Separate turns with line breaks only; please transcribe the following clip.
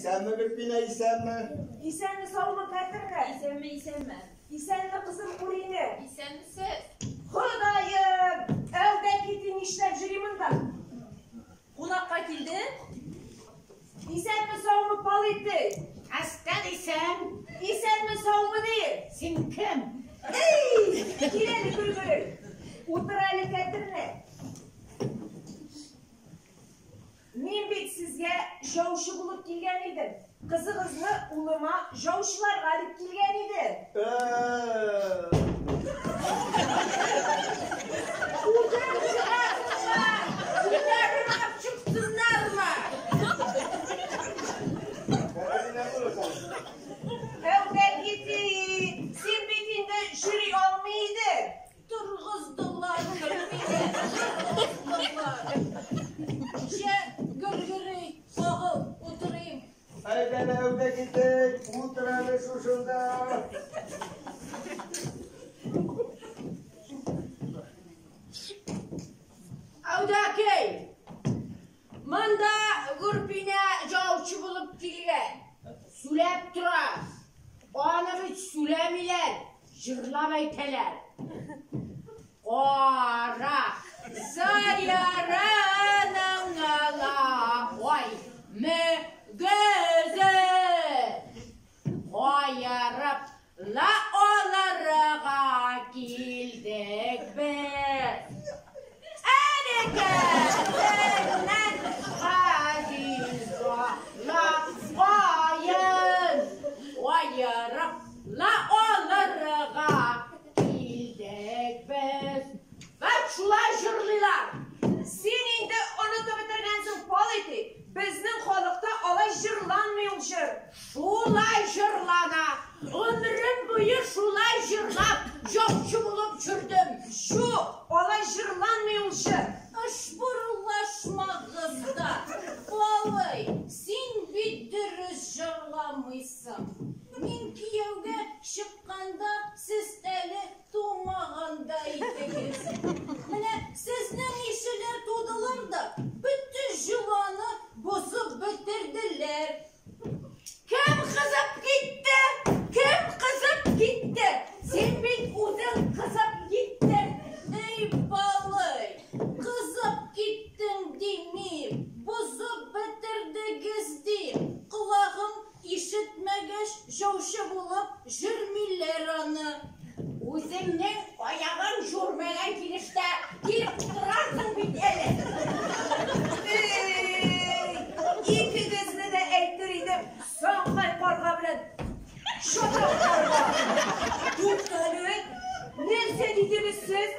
Исәнме, Гөлфинә, исәнме?
Исәнме, саумы, Кәтернә?
Исәнме, исәнме.
Исәнме, кызым Үринә?
Исәнмесез.
Ходаем! Әүдәкити нишләп йөри монда?
Кунакка килде.
Исәнме, саумы, Палитый?
Әстән исән.
Исәнме, саумы, ди?
Син кем?
Эй! Кил әле, Гөлгөл. Утыр әле, Кәтернә. Мин бит сезгә җаучы булып килгән идем. Кызыгызны улыма җаучыларга дип килгән идем.
Үзең чыгасыңмы? Үзләрен алып чыксыннармы?
Кәтернә булырсың.
Әүдәкити, син бит инде йөри алмый идең.
Торгыздылар мине, торгыздылар. Җә, Гөргөри, кагыл, утырыйм.
Әйдә, Әүдәкити, утыр әле шушында.
Әүдәкей, монда Гөрпинә җаучы булып килгән. Сүләп тора. Аны бит сүләмиләр, җырлап әйтәләр. Кара сыерының ала ай мөгезе. Каерып ла алырга килдек без. Әнекәсеннән газиз балакаен аерып ла алырга килдек без. Вәт шулай җырлыйлар.
Син инде онытып бетергәнсең, Палити. Безнең халыкта алай җырланмый ул җыр.
Шулай җырлана. Гомерем буе шулай җырлап, җаучы булып йөрдем.
Юк, алай җырланмый ул җыр.
Ышбурлашмагыз да. Палый, син бит дөрес җырламыйсың. Мин кияүгә чыкканда сез әле тумаган да идегез. Менә сезнең ишеләр тудылар да, бөтен җыланы бозып бетерделәр. Кем кызып китте?
Кем кызып китте? Син бит үзең кызып киттең.
Эй, балый, кызып киттең димим, бозып бетердегез дим. Колагым ишетмәгәч, җаучы булып йөрмиләр аны.
Үзеңнең аягың җурмәгән килештә килеп утырасың бит әле. Эй, икегезне дә әйтер идем, саңгай карга белән чатак карга. Туктале, нәрсә дидегез сез?